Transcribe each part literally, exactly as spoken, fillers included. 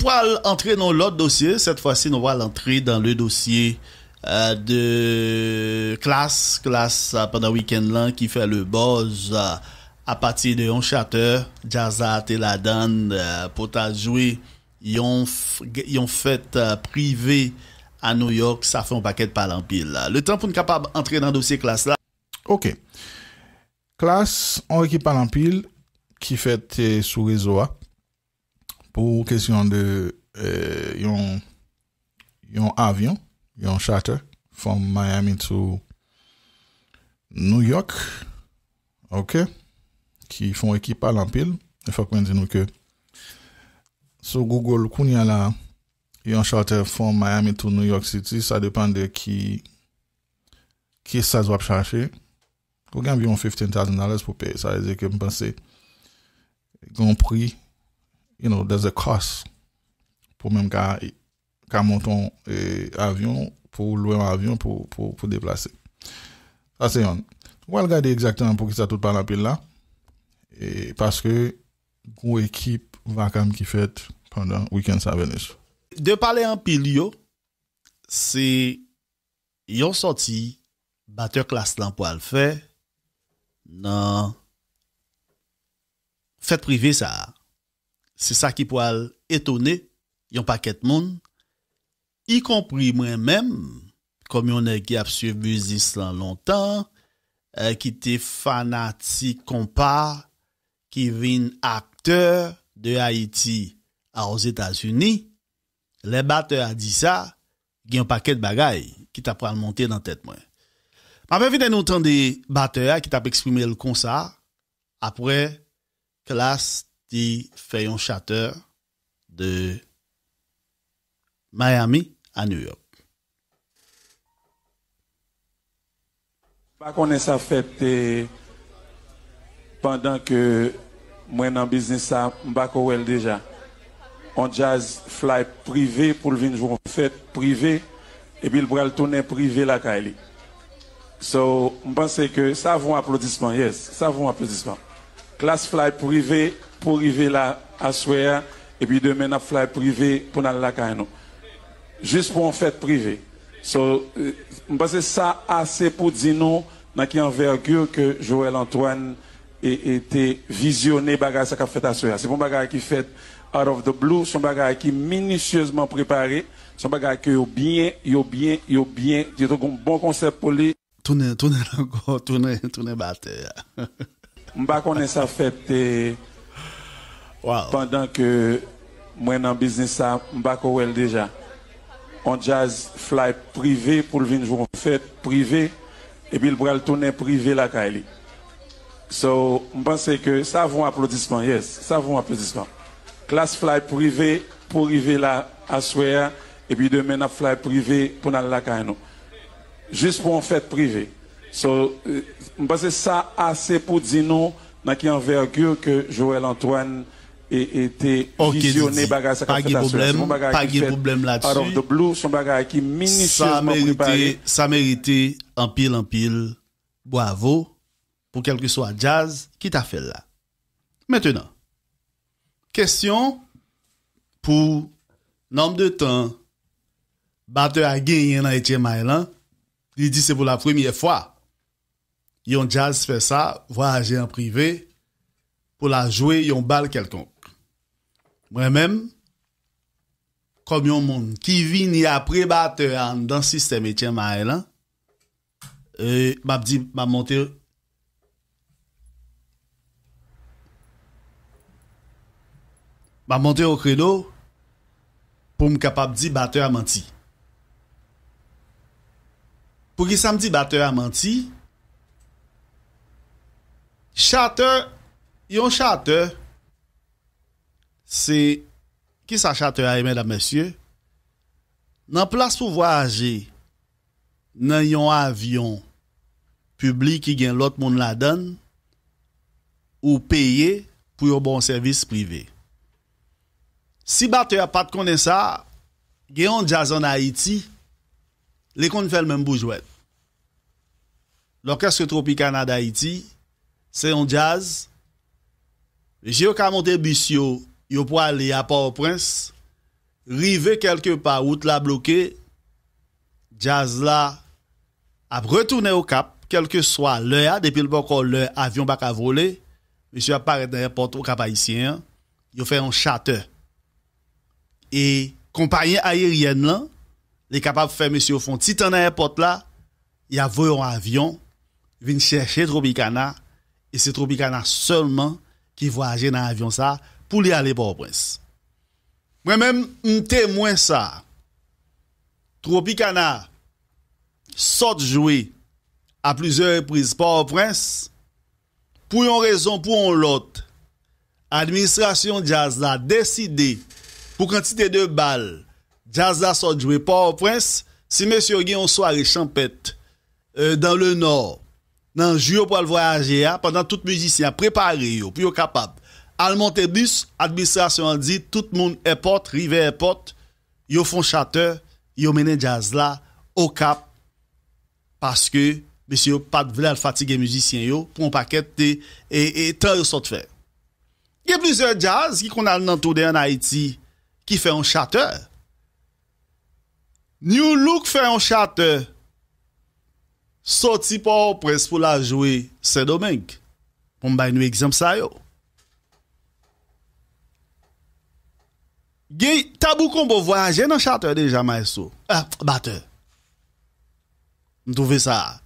Pral antre nan lòt dosye, cette fois-ci nou pral antre dans le dossier euh, de Klass, Klass euh, pandan wikenn lan ki fè le buzz euh, apati de yon charter, djaz la te ladann euh, pou ta jwe yon, f- yon fèt euh, prive a New York, sa fè yon pakèt pale anpil. Letan pou n kapab antre nan dosye Klass la, Ok. Klass, yon ekip pale anpil ki fèt eh, sou rezo a pou kesyon de eh, yon yon avyon, yon charter from Miami to New York, ok, ki fè yon ekip pale anpil. E fòk mwen di nou ke sou Google kounye a la, yon charter from Miami to New York City, sa depann de ki ki size w ap chache. Ou gen anviwon fifteen thousand dollars pou peye. Sa vle di ke m panse gen yon pri, you know, there's a cost pou menm ka ka monte yon eh, avyon, pou lwe yon avyon pou, pou, pou deplase. Sa se yon. Ou al gade egzakteman pou ki sa tout pale anpil la. E paske gon ekip vakam ki fèt pandan wikenn sa Venus. De pale anpil yo, se yon sòti batè Klass lan pwal fè nan fèt prive sa a. Se sa ki pwal etone yon pakèt moun, ikonpri mwen menm, kòm yon nèg ki ap swiv biznis lan lontan, eh, ki te fanatik konpa, ki vin aktè de Ayiti a Ozetazini, lè batè a di sa, gen yon pakèt bagay ki ta pral monte nan tèt mwen. M ap envite nou tande batè a ki t ap eksprime l konsa, apre Klass te fè yon charter de Miami a New York. M pa konnen sa fèt eh, pandan ke mwen nan biznis sa, m pa ko wè l deja. On djaz fly prive pou l vin jwe on fèt prive, epi l pral tounen prive lakay li. So, m panse ke sa vo on aplodisman, yes, sa vo on aplodisman. Klass fly prive pou rive la aswè a, epi demen n ap fly prive pou n al lakay nou. Jis pou on fèt prive. So, eh, m panse sa ase pou di nou nan ki anvègi ke Joel Antoine e, e te vizyone bagay sa k ap fèt aswè a. Se pa yon bagay ki fèt out of the blue, se yon bagay ki minisyezman prepare, se yon bagay ke yo byen, yo byen, yo byen, yo te gen yon bon konsèp pou li. Tounen, tounen ankò, tounen, tounen batè a. M pa konnen sa fèt eh, pandan ke mwen nan biznis sa, m pa ko wè l deja. On djaz fly prive pou l vin jwe on fèt prive, epi l pral tounen prive lakay li. So, m panse ke sa vo on aplodisman, yes, sa vo on aplodisman. Klass fly prive pou rive la aswè a, epi demen n ap fly prive pou n al lakay nou. Jis pou on fèt prive. So, eh, m panse sa ase pou di nou nan ki anvègi ke Joel Antoine e, e te vizyone bagay sa k ap fèt aswè a. Se pa yon bagay ki fèt out of the blue, se yon bagay ki minisyezman prepare. Sa merite anpil, anpil bwavo pou kèlkeswa djaz ki ta fè l la. Mentenan, kesyon pou nonb de tan batè a genyen nan Etyen May lan, li di se pou la premyè fwa yon djaz fè sa, vwayaje an prive pou l al jwe yon bal kèlkonk. Mwen menm, kòm yon moun ki vini apre batè a anndan sistèm Etyen May lan, e, m ap di, m ap monte, m ap monte o kredo pou m kapab di batè a manti. Poukisa m di batè a manti? Chatè, yon chatè, se, kisa chatè a ye, medam, mesye? Nan plas pou vwayaje nan yon avyon piblik ki gen lòt moun ladan l, ou peye pou yo ba w sèvis prive. Si batè a pa t konnen sa, gen yon djaz ann Ayiti, li konn fè l menm pou jwèt. Lòkès Tropicana d'Haïti, se yon djaz. Mesye yo ka monte bis yo, yo prale a Pòtoprens, rive kèlkepa, wout la bloke, djaz la ap retounen Okap, kèlkeswa lè a, depi l poko lè avyon pa ka vole, mesye ap parèt nan èpòt Okap Ayisyen an, yo fè yon chatè. E konpayi ayeryèn lan, li kapab fè mesye yo fè yon ti tan nan èpòt la, y ap voye yon avyon vin chèche Tropicana, e se Tropicana sèlman ki vwayaje nan avyon sa pou li ale Pòtoprens. Mwen menm, m temwen sa. Tropicana sot jwe a plizyè repriz Pòtoprens, pou yon rezon, pou yon lòt, administrasyon djaz la deside pou kantite de bal djaz la sot jwe Pòtoprens, si mesye yo gen yon sware chanpèt, euh, dans le Nord, nan jou yo pral vwayaje a, pandan tout mizisyen ap prepare yo pou yo kapab al monte bis, administrasyon an di tout moun èpòt, rive èpòt, yo fè yon chatè, yo mennen djaz la Okap, paske mesye yo pa t vle al fatige mizisyen yo pou yon pakèt de, e, e, tan yo sot fè. Gen plizyè djaz ki konn al nan tounen ann Ayiti ki fè yon chatè. New Look fè yon chatè soti Pòtoprens pou l al jwe Sendomeng. Pou m bay nou egzanp sa yo. Gen Tabou Combo vwayaje nan chatè deja, maestro. Ah, batè. M twouve sa,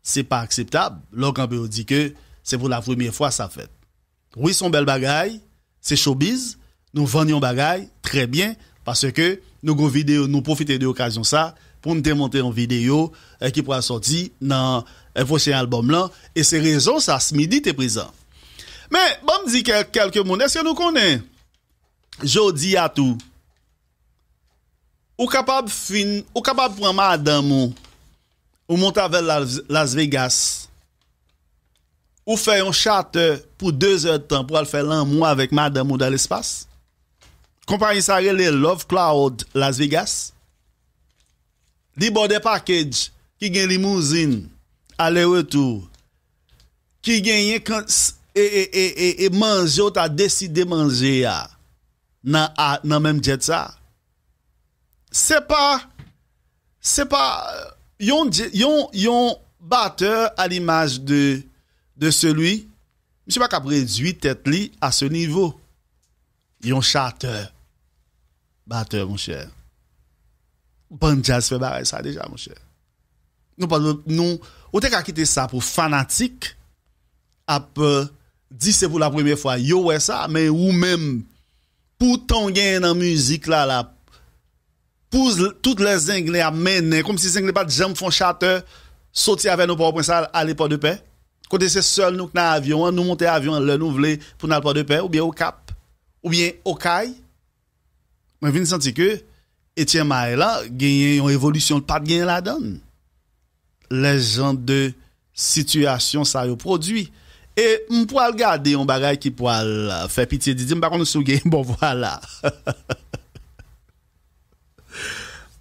se pa akseptab lè w kanpe w di ke se pou la premyè fwa sa fèt. Wi, se yon bèl bagay, se showbiz, nou vann yon bagay, trè byen, paske nou gon videyo, nou pwofite de okazyon sa pou n te monte yon videyo, eh, ki pral sòti nan, eh, pwochen albòm lan, e se rezon sa Smidy te prezan. Men, ban m di kèl-, kèlke moun, èske nou konnen jodi a tou, ou kapab fin, ou kapab pran madanm ou, ou monte avè l Las, Las Vegas, ou fè yon chatè pou de zè tan pou al fè lanmou avèk madanm ou dan lespas. Konpayi sa rele Love Cloud Las Vegas. Li ba w de package ki gen limouzin, ale retou, ki genyen kan-, s-, e, e, e, e, e manje w ta deside manje a nan, a, nan menm jet sa. Se pa, se pa yon dje-, yon, yon batè a limaj de, de celui, misye pa kab redui tèt li a se nivo. Yon chatè, batè, monchè. Bann djaz fè bagay sa deja, monchè. Nou pa, nou, ou te ka kite sa pou fanatik ap, euh, di se pou la premyè fwa yo wè sa, men ou menm, pou tan w genyen nan mizik la, la, pou z-, tout lè Zenglen ap mennen, kòmsi Zenglen pa t janm fè yon chatè soti avè nou Pòtoprens al-, ale Pòdepè, kote se sèl nou k nan avyon an, nou monte avyon an lè nou vle pou n al Pòdepè, oubyen Okap, oubyen Okay. Mwen vin santi ke Etyen May la genyen yon evolisyon l pa t genyen ladan l lè jan de sitiyasyon sa yo pwodui. E m pral gade yon bagay ki pral fè pitye Didi. M pa konn si w gen bon vwa la.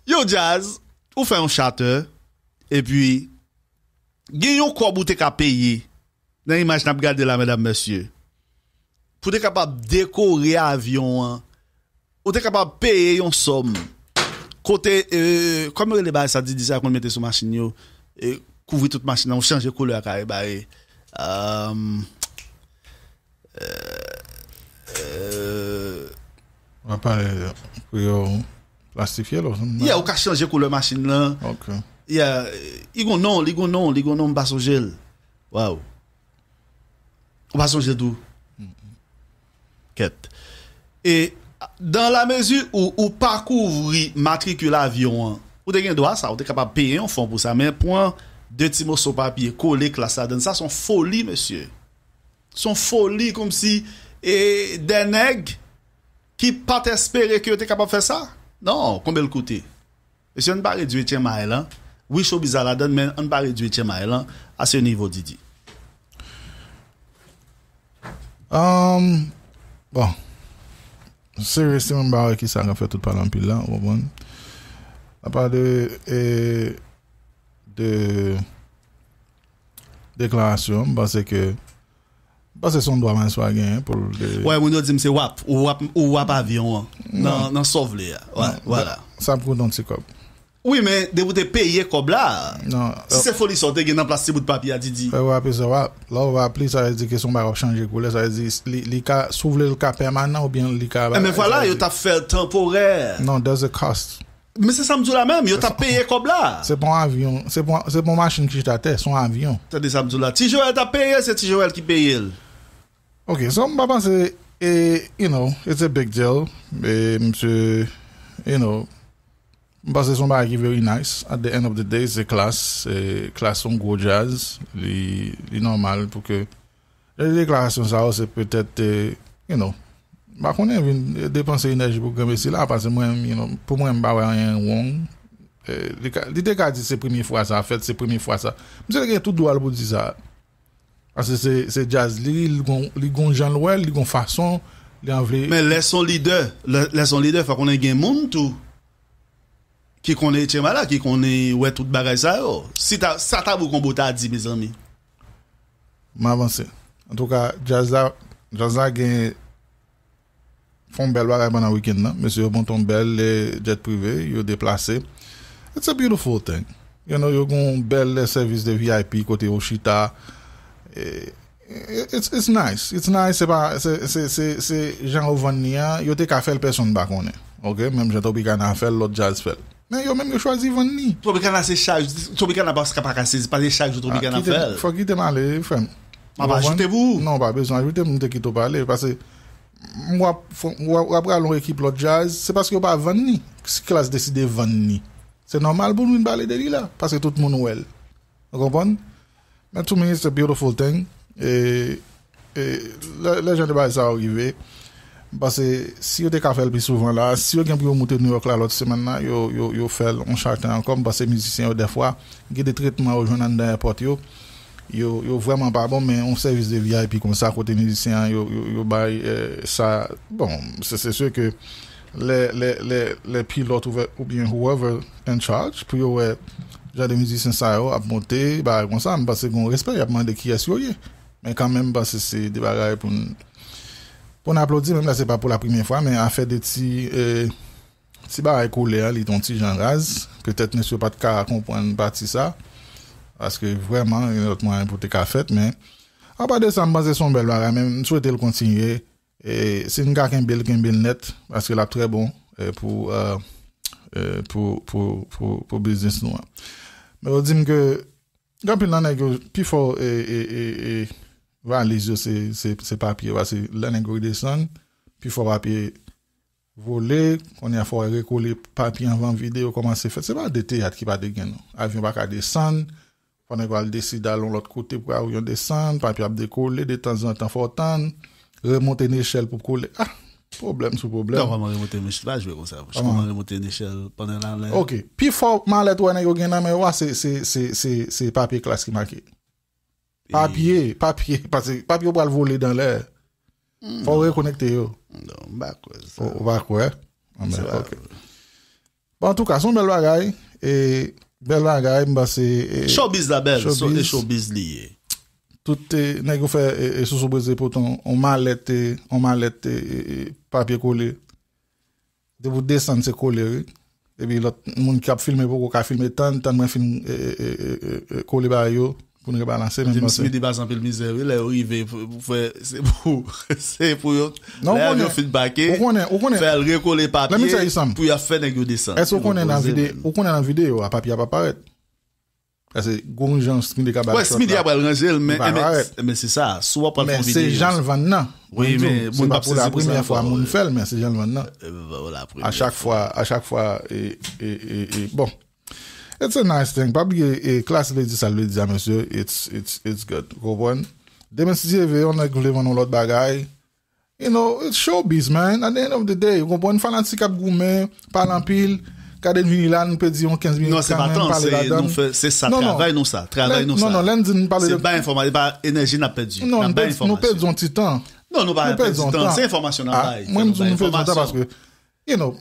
Yo, djaz, ou fè yon chatè, epi gen yon kòb ou te ka peye nan imaj n ap gade la, medam, mesye, pou te kapab dekore avyon an, ou te kapab peye yon sòm. Kote, euh, kòman yo rele bagay sa, Didi, sa yo konn mete sou machin yo, e kouvri tout machin nan, ou chanje koulè a kare bagay. Euh, euh, W ap pale pou yo plastifye l, ou sanm nan? Yeah, ou ka chanje koulè machin nan. Ok. Yeah, li gon non, li gon non, li gon non, m pa sonje l. Waw. Ou pa sonje l tou? Kèt. E dan la mezi ou, ou pa kouvri matrikil avyon an, ou te gen dwa sa, ou te kapab peye yon fon pou sa, men pran de ti moso papye, kole klas ladan l, sa se yon foli, mesye. Se yon foli, kòmsi, e, de nèg ki pa t espere ke yo te kapab fè sa. Non, konbyen l koute? Mesye, ann pa redui Etyen May lan. Wi, showbiz la ladan l, men ann pa redui Etyen May lan a se nivo, Didi. Um, bon. Se, se menm bagay ki sa k ap fè tout pale anpil la, ou konprann? Apa de, e, de deklarasyon, m panse ke M panse se yon dwa Maswa genyen pou l te... Wè, moun yo di m se w ap, ou w ap, ou w ap avyon an nan, nan sa w vle a. Wè, vwala. Sa ap koute yon ti kòb. Wi, men depi w te peye kòb la, Non, si se foli sa w te gen nan plas ti bout papye a, Didi. Lè w raple sa, w ap, lè w raple sa, vle di ke se yon bagay w ap chanje koulè, sa vle di li, li ka, si w vle l ka pèmanan oubyen li ka... Men vwala, yo t ap fè l tanporè. Non, there's a cost. Men se sa m di w la menm, yo t ap peye kòb la. Se pa yon avyon, se pa, se pa yon machin ki chita atè, se yon avyon. Tande sa m di w la. Ti Joel t ap peye, se Ti Joel ki peye l. Ok, so m pa panse, e, you know, it's a big deal. E, msye, you know, m panse se yon bagay ki very nice. At the end of the day, se Klass, e, Klass se yon gwo djaz. Li, li nòmal pou ke, e, deklarasyon sa yo, se petèt, e, you know, m pa konnen, vin depanse enèji pou granmesi la, paske mwen, you know, pou mwen, m pa wè anyen wrong. E, li ka, li te ka di se premye fwa sa fèt, se premye fwa sa. Msye te gen tout dwa l pou di sa. Paske se, se djaz li, li gon, li gon jan l wè l, li gon fason, li an vle... Men lè se yon lidè, lè, lè se yon lidè, fò konnen gen moun tou ki konnen Etchenbala, ki konnen wè tout bagay sa yo. Si ta, sa Tabou Konbo ta di, mezanmi. M avanse. Antouka, djaz la, djaz la gen fè yon bèl bagay pandan wikenn nan. Mesye yo monte yon bèl, e, jet prive, yo deplase. It's a beautiful thing. You know, yo gen yon bèl, e, sèvis de V I P kote yo chita. E, it's, it's nice. It's nice. Se pa, se, se, se, se jan yo vann li an, yo te ka fè l pèsonn pa konnen. Ok? Menm jan Tropicana fè l, lòt djaz fè l. Men yo menm yo chwazi vann li. Tropicana se chak, Tropicana pa ka pa ka sezi, pa se chak jou Tropicana fè l. Fò kite m ale, frè m. M ap ajoute pou ou. Non, pa bezwen ajoute, m te kite w pale. Paske m w ap, w ap, w ap rale yon ekip lòt djaz, se paske yo pa vann li. Si Klass deside vann li, se nòmal pou nou vin pale de li la, paske tout moun wè l. Ou konprann? Men to me, it's a beautiful thing. E, e lè, lè jan de bagay sa yo rive, m panse si yo te ka fè l pi souvan la, si yo gen pou yo moute New York la lòt semèn la, yo, yo, yo fè l yon chak tan ankò. M panse mizisyen yo dèfwa gen de tretman yo jwenn anndan èpòt yo, yo, yo vrèman pa bon, men yon sèvis de V I P konsa kote mizisyen an yo, yo, yo bay, e, sa, bon, se, se si ke lè, lè, lè, lè pilòt ouvè, oubyen whoever in charge, pou yo wè jan de mizisyen sa yo ap monte, bagay konsa, m panse gen yon respè, y ap mande kiyès yo ye. Men kanmenm, m panse se de bagay pou n, pou n aplodi, menm lè se pa pou la premyè fwa, men afè de ti, e, ti bagay koulè a, li t yon ti jan raz. Petèt mesye yo pa t ka konprann pati sa, paske vrèman, gen lòt mwayen pou te ka fèt, men apa de sa, m panse se yon bèl bagay, men m swete l kontinye. E si n ka kenbe l, kenbe l nèt, paske l ap trè bon, e, pou, e, e, pou, pou, pou, pou biznis nou an. Men yo di m ke gen anpil nan nèg yo, pifò, e, e, e, e, valiz yo se, se, se papye, paske lè nèg yo desann, pifò papye vole, kounye a fò yo rekole papye anvan vide yo kòmanse fèt. Se pa de teyat ki pa te gen, non. Avyon pa ka desann, fò nèg yo al deside al yon lòt kote pou avyon desann, papye ap dekole, detanzantan fò w tann, remonte nechèl pou kole. Ah, pwoblèm sou pwoblèm. Kòman remonte nechèl? Pa jwe konsa, bouch. Kòman remonte nechèl pandan l ale? Ok, pifò malèt ou wè nèg yo gen nan men yo a, se, se, se, se, se papye Klass ki make. Papye, papye, paske papye yo pral vole dan lè. Fò w rekonekte yo. Non, m pa kwè sa. Ou pa kwè? Anben, ok. Bon, antouka, se yon bèl bagay. E, bèl bagay, m panse, e, showbiz la bèl, showbiz. E showbiz li ye. Tout, e, nèg yo fè, e, e, sousou breze poton, on malèt, e, on malèt, e, e, e, papye kole. Depi w desann, se kole, wi. Epi lòt moun k ap filme poko ka filme, tann, tann mwen fin, e, e, e, e, e, kole bagay yo pou n rebalanse, men m panse. Midi pase anpil mizè, wi, lè yo rive pou, pou fè, se pou, se pou yo, lè avyon fin pake, fè al rekole papye pou y ap fè nèg yo desann. Èske w konnen nan videyo, ou konnen nan videyo a, papye a pa parèt? Paske gon jan Smithy ka bay shot la. Wè, Smithy ap pral ranje l, men, men, men se sa, si w ap pral fè yon videyo. Men se jan l vann nan. Wi, men moun p ap sezi pou sa ankò. Se pa pou la premyè fwa moun fè l, men se jan l vann nan. A chak fwa, a chak fwa, e, e, e, e, bon. It's a nice thing. Pa bliye, e, Klass vle di sa l vle di a, mesye. It's, it's, it's good. Ou konprann? Demen, si Dye vle, yon nèg vle vann yon lòt bagay. You know, it's showbiz, man. At the end of the day, ou konprann, fanatik ap goumen, pale anpil, gade n vini la, nou pèdi yon kenz minit kanmenm, pale ladan. Non, se pa tan, se nou fè, se sa, travay nou sa, travay nou sa. Non, non, lè n di n pale de... Se bay enfòmasyon, e pa enèji n ap pèdi. Non, n ap bay enfòmasyon. Nou pèdi yon ti tan. Non, nou pa pèdi tan, se enfòmasyon n ap bay. Mwen, m di nou pèdi yon tan paske, you know.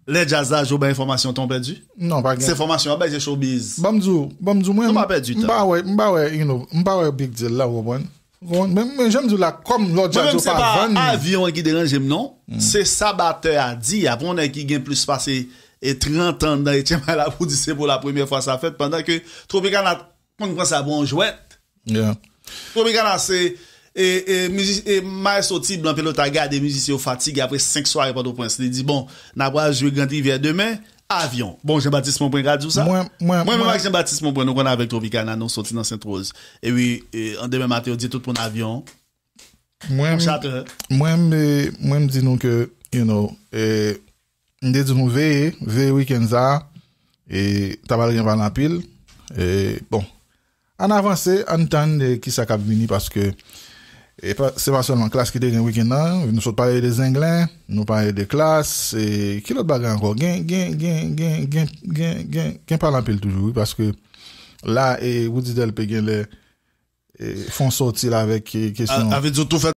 Lè djaz la jwe, w bay enfòmasyon, tan w pèdi? Non, pa gen. Se enfòmasyon w ap bay, se showbiz. Ban m di w, ban m di w, mwen, m pa wè, m pa wè, you know, m pa wè big deal la, ou konprann? Bon, men, men jan m di w la, kòm lòt Mwen djaz menm yo se pa pa vann. Avyon an ki deranje m non. Se sa batè a di. Apre yon nèg ki gen plis pase e trant an nan Etyenm la pou di se pou la premyè fwa sa fèt pandan ke Tropicana konn pran sa pou yon jwèt. Yeah. Tropicana se e, e, mizi, e, maestro Ti Blan Pelota gade mizisyen yo fatige apre senk sware Pòtoprens. Li di bon, n ap al jwe Grand Rivière demen. Avyon. Bon, Jean-Baptiste Monpren ka di w sa? Mwen, mwen, Mwen menm mwen- ak Jean-Baptiste Monpren, nou konn avèk Tropicana, nou soti nan Sent Woz. E wi, e, an demen maten, yo di tout moun avyon. Mwen, Chater. mwen, m, mwen, m di nou ke, you know, e, m te di nou veye, veye wikenn sa, e, ta pral gen pale anpil. E, bon, ann avanse, ann tann e, kisa k ap vini, paske e pa, se pa sèlman Klass ki te gen wikenn nan, nou sot pale de Zenglen, nou pale de Klass, e, ki lòt bagay ankò? Gen, gen, gen, gen, gen, gen, gen, gen pale anpil toujou, wi, paske la, e, Roody Delpé gen lè e, fè yon sòti la avèk e, kesyon. Avè di w tou fè